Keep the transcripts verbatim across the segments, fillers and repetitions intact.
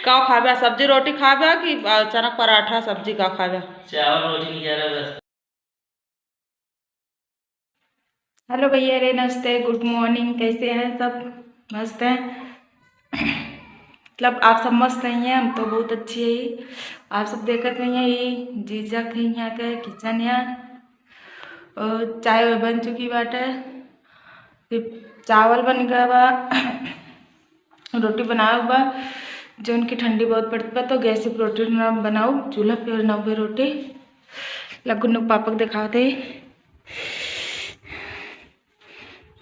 का खाबे, सब्जी रोटी खाबे कि, आ, चनक पराठा, सब्जी का खाबे? चावल रोटी नहीं जा रहा बस। हेलो भैया रे, नमस्ते, गुड मॉर्निंग, कैसे हैं सब? मस्त हैं? मतलब आप सब मस्त हैं? हम तो बहुत अच्छे हैं। आप सब देखत हैं, ये जीजा के यहाँ के किचन है और चाय वाय बन चुकी बाटे। फिर चावल बन गया बा, रोटी बनावे बा, जौन की ठंडी बहुत पड़त बा, तो गैस पे रोटी ना बनाऊ, चूल्हा पे बनाऊ रोटी। ला गुन्नू के पापा के देखावत है।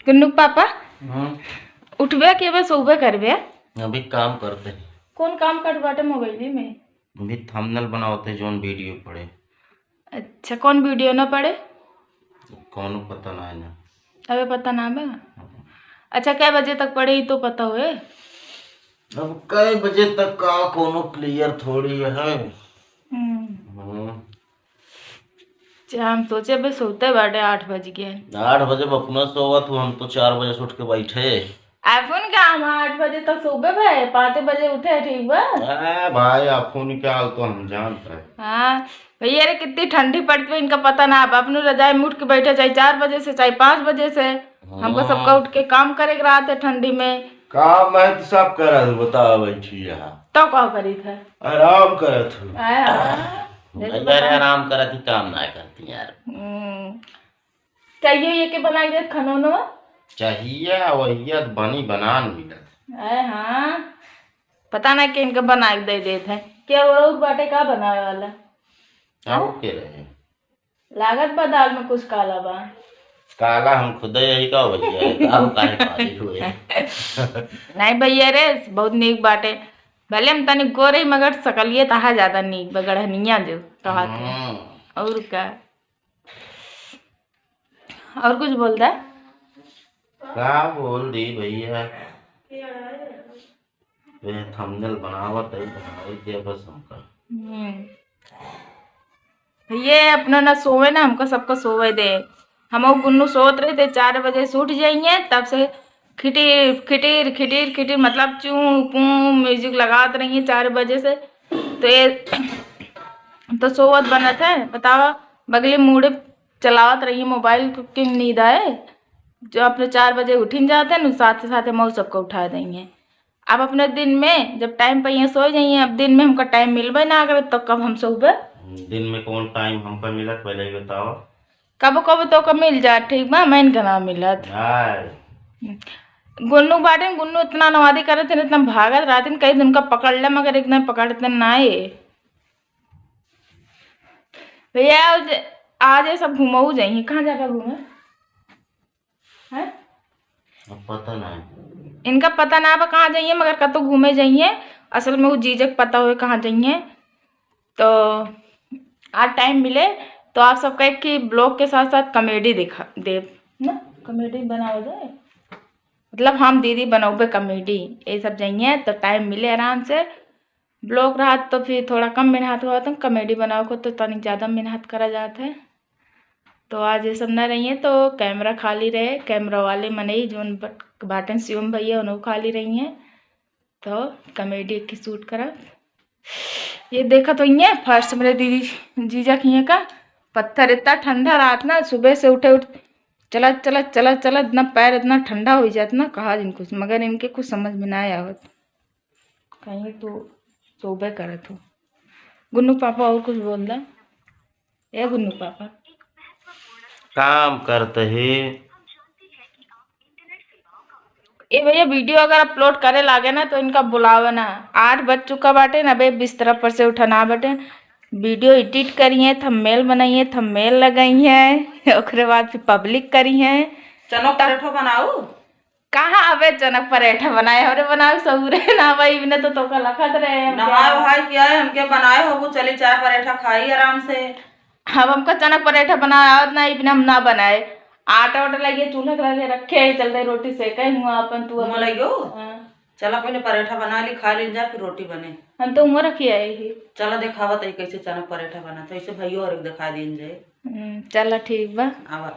गुन्नू के पापा, हाँ। उठबे के बस उबे करबे? अभी काम करते हैं। कौन काम करत बाटे मोबाइल में? अभी थंबनेल बनावत है, जौन वीडियो पड़े। अच्छा, कौन वीडियो ना पड़े? कौनो पता ना है ना। अबे पता ना बा? हाँ। अच्छा, कै बजे तक पड़े, ई तो पता होए? अब कै बजे तक का कौनो क्लियर थोड़ी है। हम्म। हम्म। अच्छा, हम सोचे अबे सोते बाटे, आठ बज गए। आठ बजे अपना सोवत हो, हम तो चार बजे से उठ के बैठे। अपन का हम आठ बजे तक सोबे भाई, पाँचे बजे उठे, ठीक बा? ए भाई, अपन का हाल तो हम जानत है। हाँ भैया रे, कितनी ठंडी पड़त बा, इनका पता ना बा। अपने रजाई में उठ के बैठे, चाहे चार बजे से, चाहे पाँच बजे से। हमको हाँ। सबका उठ के काम करे के रहत है ठंडी में। काम है तो सब करत, बताओ बैठी यहाँ। तो का करी था? आराम करत हूँ। आया, हाँ। भैया रे, आराम करत ही, काम ना करती यार। हम्म। चाहिए ये के बना के दे खाना वाना? चाहिए, वही तो बनी बनान मिलत। अरे हाँ, पता ना के इनका बना के दे देत है। क्या वो और बाटे का बनावे वाला? का हो के रहे? लागत बा दाल में कुछ काला बा। काला हम खुदे यही का भैया, का हो काहे काली हुए? नहीं भैया रे, बहुत नीक बाटे। भले हम तनी गोरे मगर सकलिए तहा ज्यादा नीक बा, गढ़निया जो कहत है। हम्म। और का? और कुछ बोल दे। का बोल दी भैया? ये थंबनेल बनावत है, बनावे के बस हमका। हम्म। ये अपना ना सोवे ना, हमका सबका सोवे दे। हम गुन्नू सोत रहे थे, चार बजे से उठ जाइए, तब से खिटिर, खिटिर, खिटिर, खिटिर, मतलब चूं, पूं, म्यूजिक लगावत रहिए चार बजे से। तो ये, तो सोवत बनत है, बतावा, बगली मूड़े चलावत रहिए मोबाइल, तो किन नींद आए, जो अपने चार बजे उठिन जाते हैं, साथे साथे मऊ सबको उठा देंगे। अब अपने दिन में जब टाइम पे यहाँ सो जाइए, अब दिन में हमका टाइम मिलबे ना करे, तो कब हम सोबे? दिन में कौन टाइम हमका मिलत, पहले ही बताओ। कबो कबो तो का मिल जात, ठीक बा, मैं इनका ना मिलत। हाय। गुन्नू बाटे, गुन्नू इतना नवादी करत है, इतना भागत रहत है, कई दिन का पकड़ ले, मगर एक दिन पकड़ते ना है। भैया, आज, आज ये सब घूमऊ जाइए, कहाँ जाबा घूमे? हैं? अब पता ना है। इनका पता ना बा कहाँ जाइए, मगर कतौ घूमे जाइए। असल में वो जीजक पता होए कहाँ जाइए। तो आज टाइम मिले तो आप सबका एक ही ब्लॉग के साथ साथ कॉमेडी दिखा देब ना, कॉमेडी बनाओ जाए। मतलब हम दीदी बनौबे कॉमेडी, ये सब जाइए तो टाइम मिले आराम से। ब्लॉग रहत तो फिर थोड़ा कम मेहनत होत, तो कॉमेडी बनावे को तो तनिक ज्यादा मेहनत करा जात है। तो आज ये सब ना रहिए तो कैमरा खाली रहे, कैमरा वाले मनई जोन बट-, बाटन शिवम भैया, उन्हों खाली रहिए। तो कॉमेडी की शूट करब। ये देखा तो ये फर्स्ट मेरे दीदी जीजा किए का पत्थर इतना ठंडा रहत ना, सुबह से उठे उठ चलत चलत चलत चलत इतना पैर इतना ठंडा हो जात ना, कहा जिनको, मगर इनके कुछ समझ में ना आवत। कहीं तो सोबे करत हो। गुन्नू पापा और कुछ बोल दा। ए गुन्नू पापा। काम करत ही। ए भैया, वीडियो अगर अपलोड करे लागे ना तो इनका बुलावे ना। आठ बज चुका बाटे ना बे, बिस्तर पर से उठा ना बाटे। वीडियो एडिट करिए, थंबनेल बनाइए, थंबनेल लगाइए, ओकरे बाद फिर पब्लिक करिए। चनो पराठो बनाऊ। कहाँ अबे चनक परेठा बनाए, हमरे बनावे सहूरे ना भाई, इबने तो तोका लखत रहे हमके। नहाए वहाए किया है, हमके बनाए होबू, चली चाय परेठा खाई आराम से। अब हमका चनक परेठा बनाए आवत ना, इबने हम ना बनाए। आटा वाटा लगे चूल्हा के लगे रखे, चलते रोटी सेके हुआ अपन तू हुआ अपन। लगियो? हाँ। चला पहले परेठा बना ली, खा लीन जा, फिर रोटी बने। हम तो हुआ रखी आई ही। चला देखावत है कैसे चनक परेठा बना, तो ऐसे भैया और एक दिखा दीन जाए। हम्म, चला ठीक बा। आवा।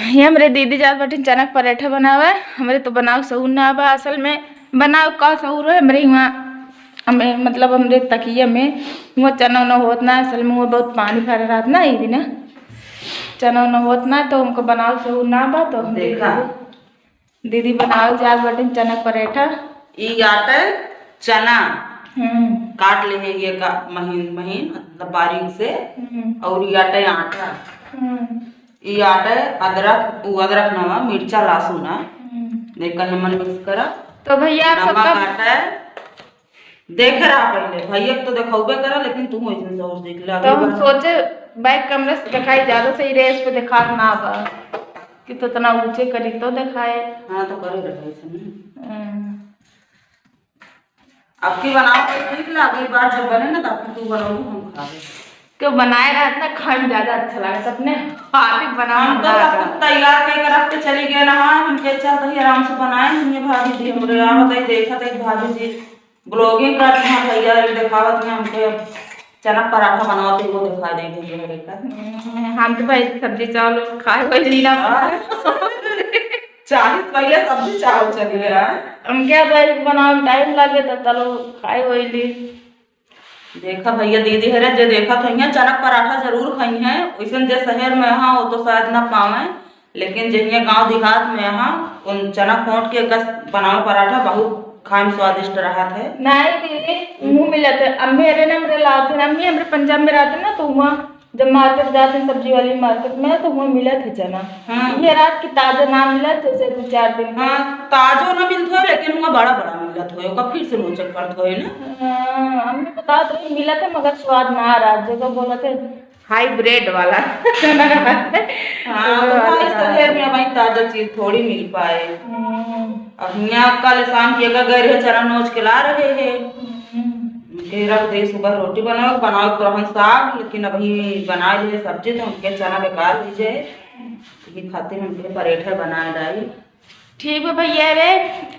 ये हमरे दीदी जात बाटिन चनक पराठा बनावे। हमरे तो बनावे सहूर ना बा असल में। बनाओ का सहूर है हमरे हुआँ, हमें, मतलब, हमरे तकिया में हुआँ चना उना होत ना, असल में हुआँ बहुत पानी भरा रहत ना, ई दिन चना उना होत ना, तो हमको बनाओ सहूर ना बा, तो हम देखा। दीदी, दीदी बनाओ जात बाटे चना पराठा। ई आटे चना हम्म। काट ले है ये का महीन महीन, मतलब, बारीक से, हम्म। और ई आटे आटा। हम्म। ई आटे अदरक, उ अदरक ना बा, मिर्चा, लहसुन ना। हम्म। देखा है मन mix करा। तो भैया, आप नमक सबका आटे, देख रहा पहले, भैया के तो देखौबे करा, लेकिन तू ऐसे जोर देख ले, तो अगली हम बार। सोचे back camera से दिखाई ज्यादा सही रहे, इस पे दिखात ना बा कि तो इतना ऊंचे करी तो दिखाए। हाँ, तो करे रहे ऐसे नहीं। हम्म। अब की बनाओ तो ठीक ला, अगली बार जब बने ना, तब तू बनाओ, हम खावे। क्यों बनाए रहत ना, खाए में ज्यादा अच्छा लागत, अपने हाथ ही बनाओ हम तो ना सब का। कुछ तैयार करके रख के चली गए ना, हाँ, हम के चल रही आराम से बनाए, हम ये भाभी जी हमरे यहाँ बताई, देखा था भाभी जी vlogging करत हैं भैया, ये देखावत हैं हमके चना पराठा बनावत हैं, वो दिखा देंगे हमरे घर का। हम्म, हम तो भाई सब्जी चावल खाए हुए लीना। हाँ। चालीस पहले सब्जी चावल चली गया है। हम क्या भाई बनावे में time लगे तो चलो खाए हुए ली। देखा भैया, दीदी हरे जे देखत होइहें, चना पराठा जरूर खइहें। वैसन जे शहर में हाँ, वो तो शायद ना पावे, लेकिन जे हियाँ गाँव देहात में हाँ, उन चना खोट के कस बनावे पराठा बहुत खाए में स्वादिष्ट रहत है। नहीं दीदी, मुँह मिलत है। अम्मी अरे ना हमरे लात है, अम्मी हमरे पंजाब में रहते ना, तो वहाँ जब market जाते हैं सब्जी वाली market में, तो वहाँ मिलत है चना। हाँ। ये रात की ताजा ना मिलत, जैसे दो चार दिन के। हाँ, ताजो ना मिलत हो, लेकिन वहाँ बड़ा बड़ा मिलत हो, ओका फिर से नोचक पड़त हो ना। हाँ, अम्मी बतात रही मिलत है, मगर स्वाद ना आ रहा, जैसे बोलत है hybrid वाला। हाँ, तो तो भाई, शहर में भाई ताजा चीज थोड़ी मिल पाए। हम्म। अब हियाँ कल शाम के अगर गए रहे, चना नोच के ला रहे हैं। हम्म। उनके रख दे, सुबह रोटी बनाओ, बनाओ तो रहन साग, लेकिन अभी बना लिए सब्जी, तो उनके चना बेकार हो जाए। ये खातिर उनके पराठा बनाए डाली। ठीक बा भैया रे,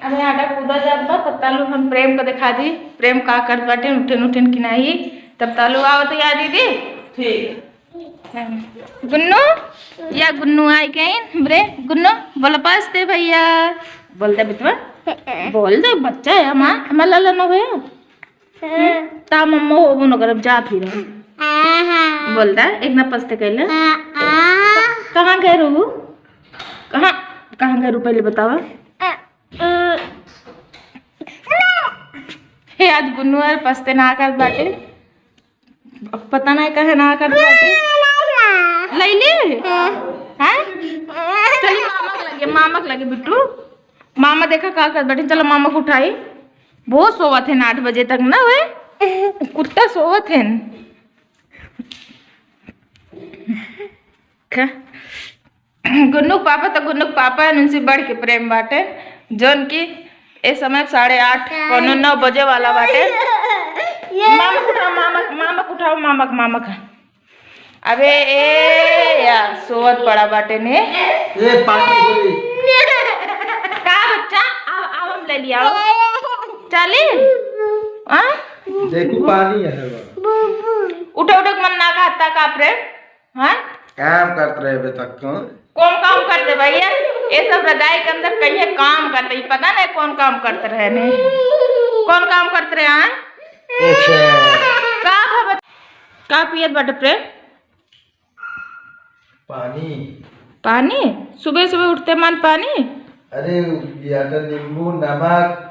अबे आटा कूदा जात बा, तब तालू हम प्रेम का दिखा दी, प्रेम का करत बाटे, उठेन उठेन कि नाही, तब तालू आवत या दीदी। ठीक। गुन्नू, या गुन्नू आई गई रे, गुन्नू, बोल पास्ते भैया, बोल दे बिटवा, बोल दे, बच्चा है हमार, हमार लाला ना होया। हम्म? ता मम्मा होबो न करब, जात ही रहो। बोल दा, एक ना पस्ते कैले। कहाँ गए रहू? कहाँ, कहाँ गए रहू पहले बतावा? हे, आज गुन्नू और पस्ते ना करत बाटे। अब पता नहीं कहे ना करत बाटे। लैली? हैं? चली मामा के लगे, मामा के लगे बिट्टू। मामा देखा का करत बाटे, चलो मामा को उठाई। बहुत सोवत है आठ बजे तक ना वे। कुत्ता सोवत है। ख-, गुन्नू के पापा तो गुन्नू के पापा है, उनसे बढ़ के प्रेम बाटे, जौन की ए समय साढ़े आठ, पौने नौ बजे वाला बाटे। मामा को उठाओ, मामा, मामा को उठाओ, मामा का, मामा का। अबे ए यार, सोवत पड़ा बाटे ने। ए, पानी पूरी। का बच्चा? अब, अब हम ले लिया। चली? हाँ? देखो, पानी है बा। उठे, उठे के मन ना कहता का प्रेम? हाँ? काम करत रहे अबे तक कौन? कौन काम करते भैया? ये सब रजाई के अंदर कहीं काम करते, ये पता नहीं कौन काम करते रहे ने। कौन काम करते रहे, हाँ? अच्छा। का खबर? का पियत बाटे प्रेम? पानी। पानी? सुबह सुबह उठते मान पानी? अरे, या तो नींबू, नमक,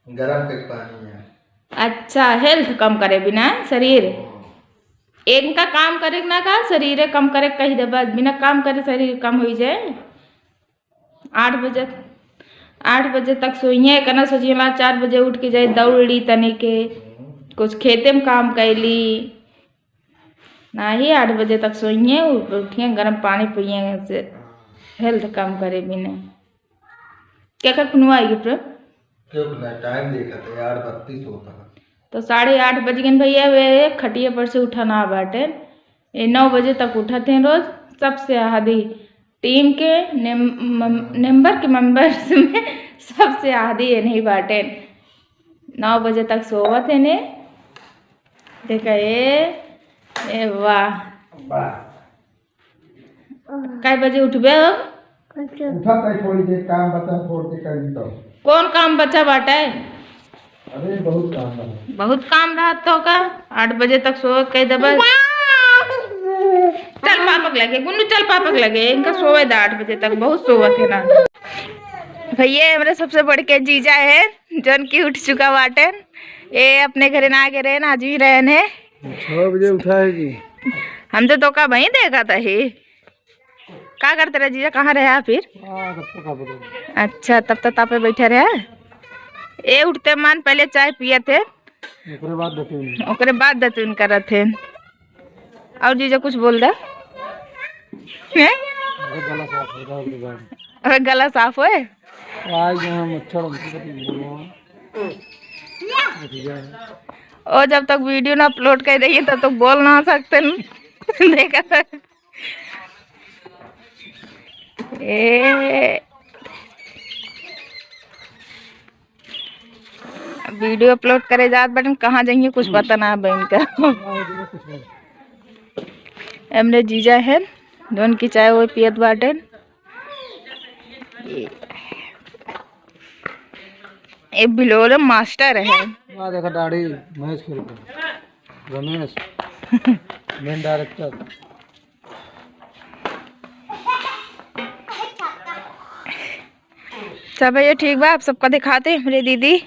गरम के पानी है। अच्छा, health कम करे बिना शरीर। इनका काम करे ना का, शरीर कम करे कही देबा, बिना काम करे शरीर कम होई जाए। आठ बजे, आठ बजे तक सोइए, कना सोचिए ला चार बजे उठ के जाए दौड़ ली तनी के, कुछ खेते में काम कैली। नाही, आठ बजे तक सोइए, उ-, उठिए, गरम पानी पिए से health कम करे बिना। क्या का कुनवा आएगी प्रेम? क्यों ना, time देखा था, आठ बत्तीस होता है। तो साढ़े आठ बज गए भैया, वे खटिया पर से उठा ना बाटे। ये नौ बजे तक उठत हैं रोज, सबसे आदि team के नेम-, मम-, member के members में सबसे आदि ये नहीं बाटे। नौ बजे तक सोवत है ने। देखा, ए, ए वाह। वाह। कै बजे उठबे अब? उठा तै थोड़ी देर, काम बचा छोड़ के कर ली तो। कौन काम बचा बाटे? अरे, बहुत काम रहा। बहुत काम रहा तो का, आठ बजे तक सोवत कह देबे। चल पापक लगे, गुन्नू चल पापक लगे, इनका सोवे दे आठ बजे तक, बहुत सोवत है ना। भैया, हमरे सबसे बड़ के जीजा है, जौन की उठ चुका बाटेन। ये अपने घरे ना गए रहे ना, आज ही रहन है। छह बजे उठा है जी। हम तो, तो का वहीं देखा था ही। का करते रहे जीजा, कहाँ रहे आप फिर? हाँ, तब तो का पता। अच्छा, तब तो तापे बैठे रहे। ए उठते मान पहले चाय पिए थे, ओकरे बाद दतुन। ओकरे बाद दतुन करत थे। और जीजा कुछ बोल दे। हैं? अरे गला साफ हो जाओ के बाद। अबे गला साफ होए? आज यहाँ मच्छर, मच्छर बोलो। ओ, जब तक वीडियो ना अपलोड कर रही है, तब तक बोल ना सकते न। देखा था। ए, वीडियो अपलोड करे जात बाटेन, कहाँ जाइए कुछ पता ना बा इनका। हमरे जीजा है, जौन की चाय वो पियत बाटेन। ये, ये बिलोले मास्टर है। वाह, देखा दाढ़ी, महेश खेल पे। रमेश, मेन डायरेक्टर। सब ये ठीक बा, आप सबका दिखाते हैं हमरे दीदी,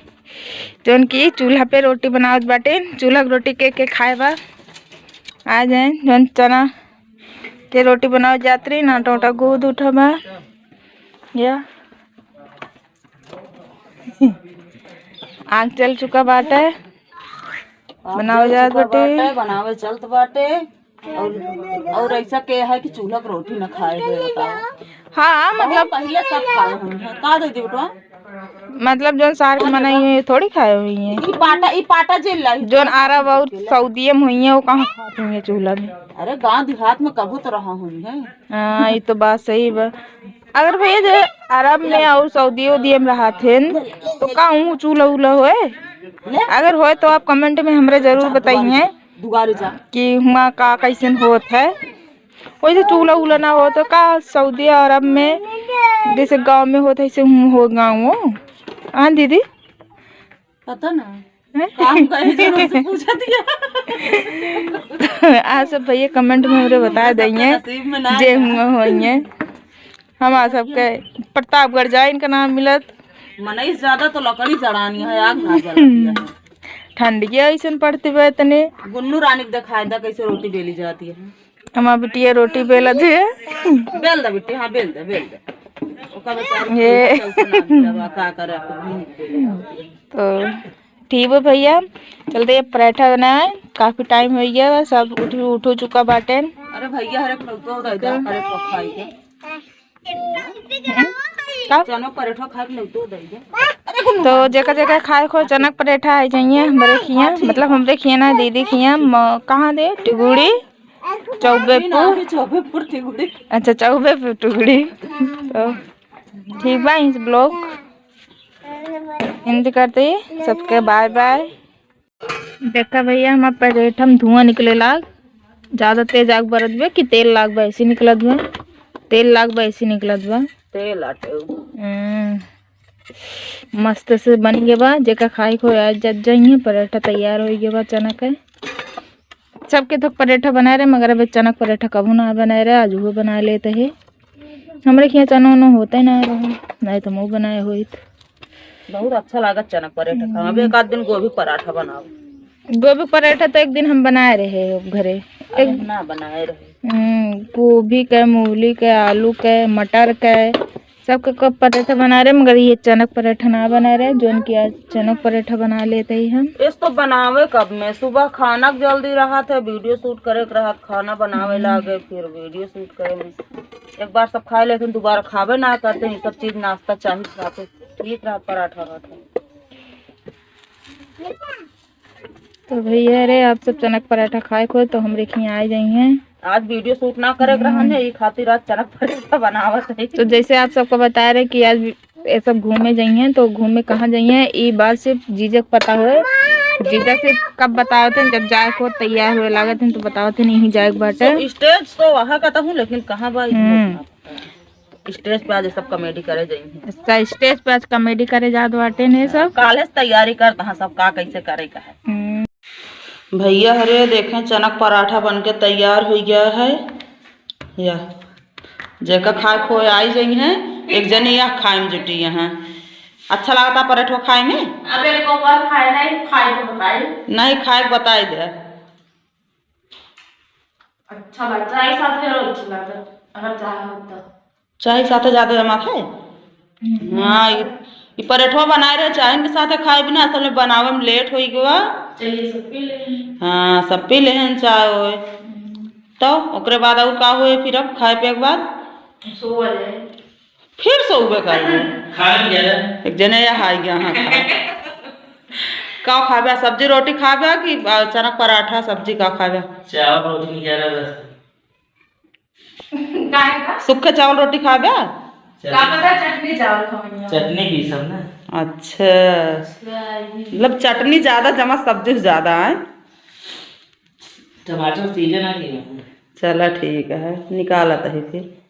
जौन की चूल्हा पे रोटी बनावत बाटे। चूल्हा के रोटी के, के खाए बा, आ जाए। जौन चना के रोटी बनावत जात रही ना, टोटा गूद उठा बा। या आग चल चुका बाटे, आग बनावे जल जात चुका बाटे। बाटे, बनावे चलत बाटे। और, और ऐसा के है कि चूल्हा के रोटी न खाए हुए, बताओ। हाँ, बहुत मतलब पहले सब खाए हुए हैं। का दे दी बेटवा? मतलब जौन सार के मनाई हुई थोड़ी खाए हुई है। ई पाटा, ई पाटा जेल लाई। जौन अरब और सऊदिये में हुई है, वो कहाँ खात हुई है चूल्हा में? अरे गाँव देहात में कबो तो रहा हुई है। हाँ, ये तो बात सही बा। अगर भैया जे अरब में और सऊदी उदी में रहत हैं, तो का उहाँ चूल्हा उल्हा होए? अगर होए तो आप कमेंट में हमरे जरूर बताइए दुआरे जा। कि हुआं का कैसन होत है। वैसे चूल्हा उल्हा ना हो तो का सऊदी अरब में जैसे गाँव में होत है, ऐसे हुआं हो गाँव हो? हाँ दीदी? पता ना। हैं? काम करे जरूर से पूछत है। आप सब भैया कमेंट में हमरे बता देइए, नसीब में ना जे है। हुआं होइए। हमार सबके प्रतापगढ़ जाए इनका नाम मिलत। मनई ज्यादा तो लकड़ी जड़ानी है, आग ना जलानी है। ठंडिया ऐसन पड़ती बा इतने। गुन्नू रानी के दिखाए दा कैसे रोटी बेली जाती है। हमार बिटिया रोटी बेलत है। बेल दे बिट्टी, हाँ, बेल दे, बेल दे। ओकर बेचारी ये। चलते ना मिलबा, का करे, तो ठीक बा भैया, चलते अब पराठा बनाए, काफी टाइम हो गया बा, सब उठ, उठ चुका बाटे। अरे भैया, हरे एक नौतो दे दे, हरे एक खाई के। का? चना पराठा खाए के नौतो दे दे। तो जेका जेका खाए को चनक पराठा आ जाइए हमरे खिया, मतलब हमरे खिया ना, दीदी खिया, म-, कहाँ दे? टिगुड़ी, चौबेपुर। चौबेपुर टिगुड़ी। अच्छा, चौबेपुर टिगुड़ी। तो ठीक बा, इस ब्लॉग एंड करते ही सबके बाय बाय। देखा भैया, हमार परेठा में धुआं निकले लाग, ज्यादा तेज आग बरत बे कि तेल लाग बे, ऐसे निकलत बा, तेल लाग बे, ऐसे निकलत बा। तेल आटे। हम्म, मस्त से बन गया बा, जेका खाए को आज जज जाइए। पराठा तैयार हो गया बा चना के। सबके थोक पराठा बनाए रहे, मगर अबे चनक पराठा कबू ना बनाए रहे, आज वो बना लेते हैं। हमरे खिया चना उना होता ही ना रहा, नहीं तो मुँह बनाए होइत। बहुत अच्छा लागत चनक पराठा खाए। अब एक आध दिन गोभी पराठा बनाओ। गोभी पराठा तो एक दिन हम बनाए रहे घरे। अरे एक ना बनाए रहे। हम्म, गोभी के, मूली के, आलू के, मटर के, सबके कब पराठा बना रहे, मगर ये चनक पराठा ना बना रहे, जोन कि आज चनक पराठा बना लेते ही हम। इस तो बनावे कब में, सुबह खाना के जल्दी रहत है, वीडियो शूट करे के रहत, खाना बनावे लागे, फिर वीडियो शूट करे में। एक बार सब खाए लेते हैं, दोबारा खावे ना करते हैं, सब चीज नाश्ता चाही खाते, ठीक रहत पराठा रहत है। तो भैया रे, आप सब चनक पराठा खाए को तो हमरे खिया आ जाइए। आज वीडियो शूट ना करे के रहन है, ई खातिर आज चनक पराठा बनावत है। तो जैसे आप सबको बता रहे कि आज ये सब घूमे जाइए, तो घूमे कहाँ जाइए, ई बात सिर्फ जीजा के पता होए। जीजा से कब बतावत हैं, जब जाए को तैयार हुए लागत हैं, तो बतावत हैं, यहीं जाए के बाटे। तो स्टेज तो वहाँ का तो हूँ, लेकिन कहाँ बा, ई हम्म। स्टेज पे आज सब कॉमेडी करे जाई हैं। इसका स्टेज पे आज कॉमेडी करे जात बाटे ने सब। काले से तैयारी करत हाँ सब का कैसे करे का है। हम्म। भैया हरे देखें चनक पराठा बन के तैयार होइ गया है। या जेका खाए खोए आई जाई हैं, एक जने यह खाए में जुटी हैं। अच्छा लागता पराठो खाए में? अब एक बार खाए नहीं, खाए तो बताई। नहीं, खाए के बताई दे। अच्छा लगता है, साथ में रोज अच्छा लगता, अगर चाहे हो तो। चाय साथे ज्यादा जमा खाए? हम्म। हाँ, ई, ई परेठवा बनाए रहे, चाय के साथे खाए बिना, असल में बनावे में लेट होई गवा। चलिए, सब पी लें। हाँ, सब पी लेहन चाय ओए। हम्म। तो ओकरे बाद और का हुए फिर अब खाए पिए के बाद? सो जाए। फिर सोबे करबो। खाए में ज्यादा। एक जने या हाई गया, हाँ, खा। का खाबे? सब्जी रोटी खाबे कि, आ, चनक पराठा, सब्जी का खाबे? चावल रोटी नहीं ज्यादा बस। काहे का? सूखे चावल रोटी खाबे? चटनी। का पता चटनी चावल खाएंगे। चटनी भी सब ना। अच्छा। अच्छा, ये। मतलब चटनी ज्यादा जमा सब्जी से ज्यादा है। टमाटर सीजन आ गया। चला ठीक है, निकालत है फिर।